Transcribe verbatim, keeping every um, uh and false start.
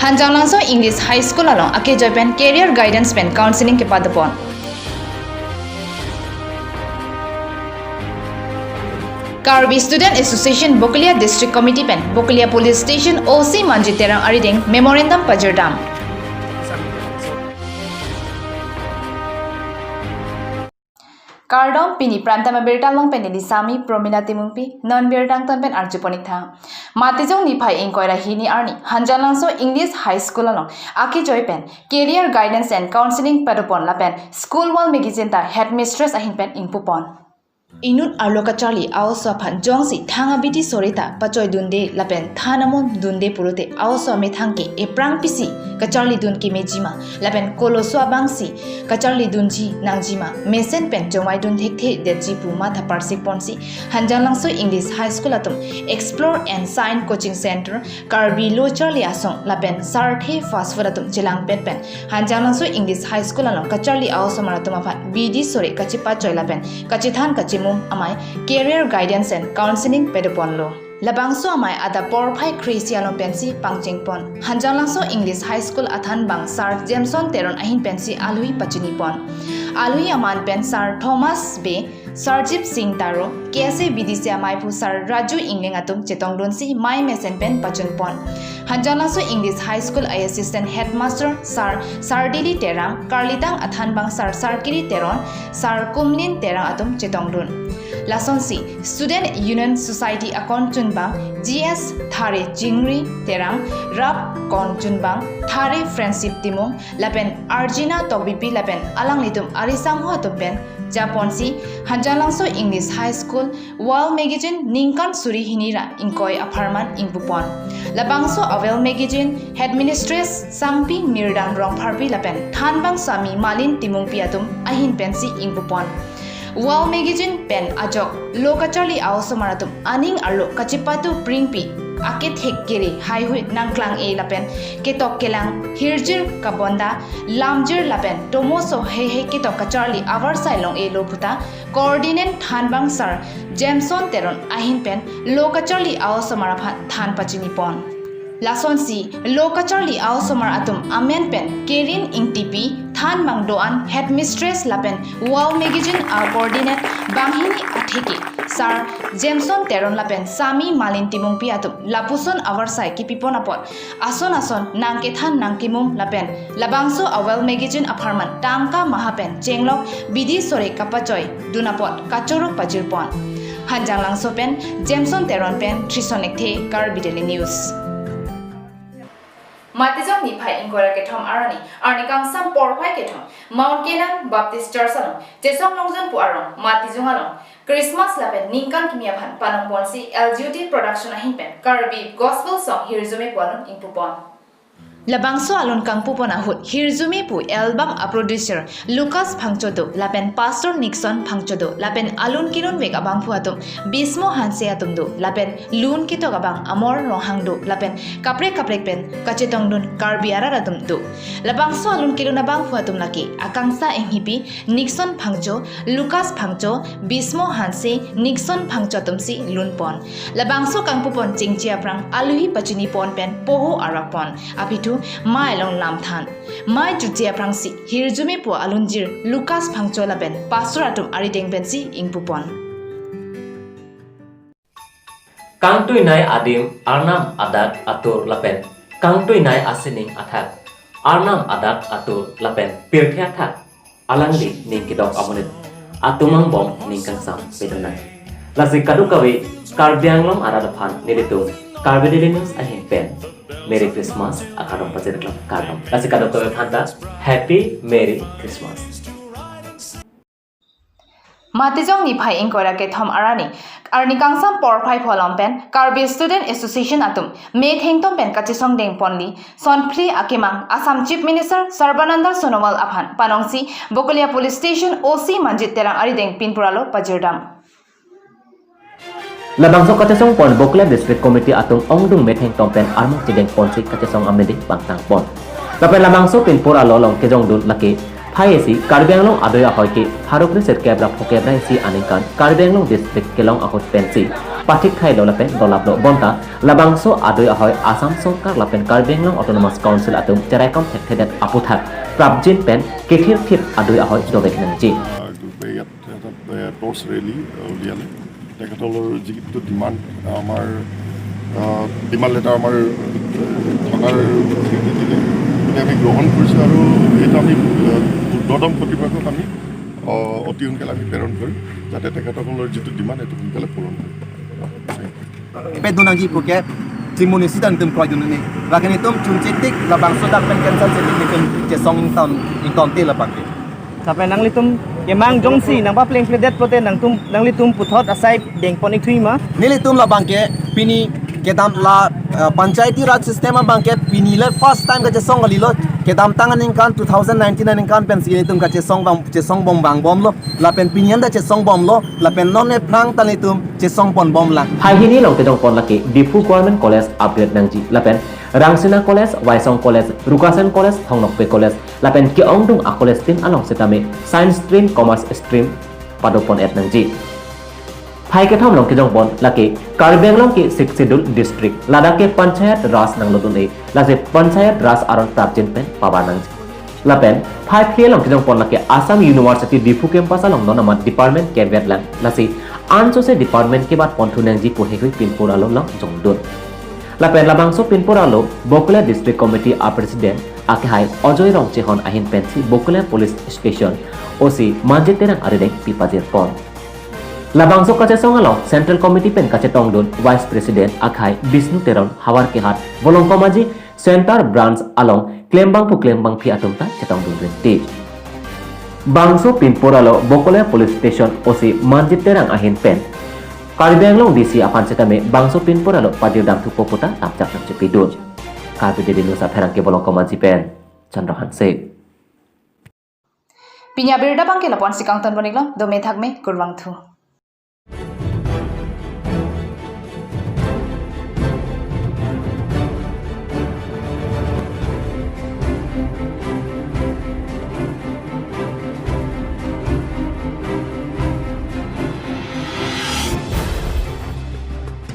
Hanjanglangso English High School along akejoi pen career guidance pen counseling kepadopon. Karbi Student Association Bokolia District Committee pen Bokolia Police Station O C Manjit Terang arideng memorandum pajirdam. Kardom, pini Prime Time abirta along pen neli Sami Promila Timungpi, non birta angton pen arjupon ik tha. Matijong niphai ingkoi ra hini arni, Hanjanglangso English High School along akejoi pen career guidance and counseling padopon lapen school wall magazine ta headmistress ahin pen ingpupon. Inut arlo kacharli a-oso aphan jongsi thang abidi sore ta pachoidunde lapen than amon dunde pulote a-oso amethang ke ephrang pisi kacharlidun kemejima lapen koloso abangsi kacharlidunji nangjima, mesen pen chongvaidun thekthe detji pu matha parsikponsi Hanjanglangso English High School atum Explore and Shine Coaching Center, Karbi Lo Charli Asong lapen Sarthe Fast Food atum chelangpet pen Hanjanglangso English High School along kacharli a-osomar atum aphan bidi sore kachepachoi lapen kachethan kachemum amei career guidance and counseling padoponlo. Labangso amei adap porphai kre-isi along pensi pangchengpon. Hanjanglangso English High School athanbang Sir Jameson Teron ahin pensi alui pachinipon. Alui aman pen Sir Thomas Bey, Sarjip Singh Taro, K S A B D C ameiphu Sir Raju Engleng atum chetongdunsi mei mesen pen pachunpon. Hanjanglangso English High School a-Assistant Headmaster Sir Sardili Terang, karlitang athanbang Sir Sarkiri Teron, Sir Kumlin Terang atum chetongdun. Lasonsi Student Union Society akon chunbang G S Thare Chingri Terang, rap kon chunbang Thare Friendship Timung, lapen Arjina Tokbipi lapen alanglitum arisangho atum pen japonsi Hanjanglangso English High School wall magazine ningkan suri hini ra ingkoi apharman ingpupon. Labangso a-wall magazine headmistress Sangpi Mirdam Rongpharpi lapen thanbang Sami Malin Timungpi atum ahin pensi ingpupon. Wall magazine pen ajok lo kacharli a-osomar atum aning arlo kachepatu pringpi, akethek kere haihui nangklang-e lapen ketok kelang, hirjir kabonda, lamjir lapen tomoso heihei ketok kacharli avarsai long-e lo puta coordinate thanbang Sir Jameson Teron ahin pen lo kacharli a-osomar aphan than pachinipon. Lasonsi lo kacharli a-osomar atum amen pen Kerin Ingtipi, thanbang do-an headmistress lapen wall magazine a-coordinate banghini atheke Sir Jameson Teron lapen Sami Malin Timungpi atum lapuson avarsai kipipon apot ason ason nangkethan nangkemum lapen labangso a-wall magazine apharman tangka maha pen chenglok bidi sore kapachoidun apot kachoro pajirpon. Hanjanglangso pen Jameson Teron pen Trison Ekthe, Karbi Daily News. Matijong niphai ingkoi ra kethom arni, arni kangsam porphai kethom, Mount Canaan Baptist Church along Chesong Longjon pu arong Matijong along Christmas lapen ningkan kimi aphan panongponsi L G U T Production ahin pen Karbi Gospel Song Hirjume pu alun ingpupon. Labangso alun kangpupon ahut Hirjume pu album a-producer Lucas Phangcho do lapen Pastor Nixon Phangcho do lapen alun kelunvek abangphu atum Bismo Hanse atum do lapen lun ketok abang Amor Ronghang do lapen kaprek kaprek pen kachetongdun Karbi arat atum do. Labangso alun kelun abangphu atum lake Akangsa Enghipi, Nixon Phangcho, Lucas Phangcho, Bismo Hanse, Nixon Phangcho atumsi lunpon. Labangso kangpupon chengche aphrang alui pachinipon pen poho arakpon. Aphi thu mei along lamthan. Mei jutje aphrangsi Hirjume pu alunjir Lucas Phangcho lapen pastor atum arideng pensi ingpupon. Kangtuinei adim arnam adak atur lapen kangtuinei asining athak, arnam adak atur lapen pirthe athak alangli ning kedok amonit atum angbong ning kangsam pedonang. Lasi kadokave Karbi Anglong arat aphan nelitum Karbi Daily News ahin pen Merry Christmas akardom pajirlo, kardom. Lasi kadokave aphanta Happy Merry Christmas. Matijong niphai ingkoi ra kethom arni, arni kangsam porphai pholom pen Karbi Student Association atum methengtom pen kachesong dengponli sonphli akemang Assam Chief Minister Sarbananda Sonowal aphan panongsi Bokolia Police Station O C Manjit Terang arideng pinpuralo pajirdam. Labangso kachesongpon Bokolia District Committee atum ongdung methengtom pen armang chedengponsi kachesong amidi pangtangpon. Lapen labangso pinpuralo along kejongdun lake Phai isi Karbi Anglong adui ahoi ke pharo kre sirkep ra phokep ra isi aningkan Karbi Anglong district kelong ahut pensi pathik thailo lapen dolaplo bonta labangso adui ahoi Assam Sorkar lapen Karbi Anglong Autonomous Council atum cheraikom thekthedet aputhak prapjin pen kethirthip adui ahoi dovek nangji. আহ, ইয়াত এটা, এ, torch rally, আহ, উলিয়ালে। তেখেতসকলৰ যিটো ডিমাণ্ড, আমাৰ, আহ, demand letter আমাৰ, আহ, থানাৰ হেৰিত দিলে। গতিকে আমি গ্ৰহণ কৰিছোঁ আৰু এইটো আমি, আহ, ঊৰ্ধ্বতম কৰ্তৃপক্ষক আমি, আহ, অতি সোনকালে আমি প্ৰেৰণ কৰিম, যাতে তেখেতসকলৰ যিটো ডিমাণ্ড, এইটো সোনকালে পূৰণ হয়। Pet dunangji puke, chimuni sita nelitum kroidun ni. Lakin itum chunchetik labangso dak pen cancel si nelitum chesong ington, ingtonte labang ke. Sampai nanglitum kemang jongsi nangpaplengpledet pulote nangtum, nanglitum puthot asai dengpon ikthui ma? Nelitum labang ke pini kedam la, eh, Panchayati Raj system abang ke pini le first time kachesong kalilo, kedamtang aningkan two thousand nineteen aningkan pensi nelitum kachesong bang, chesong bom bang bomlo. Lapen pini anta chesong bomlo, lapen non ephrang ta nelitum chesong pon bomlang. Phai hini along kejongpon lake Diphu Government College upgrade nangji, lapen Rangsina College, Waisong College, Rukasen College, Thong Nokbe College, lapen ke-ongdung a-college tin along setame Science Stream, Commerce Stream padopon et nangji. Phai kethom along kejongpon lake Karbi Anglong ke Sixth Schedule District, ladak ke Panchayat Raj nanglodun-e, lasi Panchayat Raj aron prapjin pen pabar nangji. Lapen phai phli along kejongpon lake Assam University Diphu campus along non amat department kevetlang, lasi ansose department kebatponthu nangji pu heihui pinpur alo long jongdun. Lapen labangso pinpur alo Bokolia District Committee a-President akehai Ajoy Rongchehon ahin pensi Bokolia Police Station O C Manjit Terang arideng pipajirpon. Labangso kachesong along Central Committee pen kachetongdun Vice President akehai Bishnu Teron, havar kehat Volongkom Aji Center Branch along klembangpo klembangpi atum ta chetongdun rinti. Bangso pinpur alo Bokolia Police Station O C Manjit Terang ahin pen Karbi Anglong D C aphan setame bangso pinpur alo pajirdamthupo puta tamchak nangchepidun. Karbi Daily News apherangke Volongkom Aji pen Chandra Hanse. Pini abirta abangke lapu-ansi kangton pon-iklo, dome thakme, kurvangthu.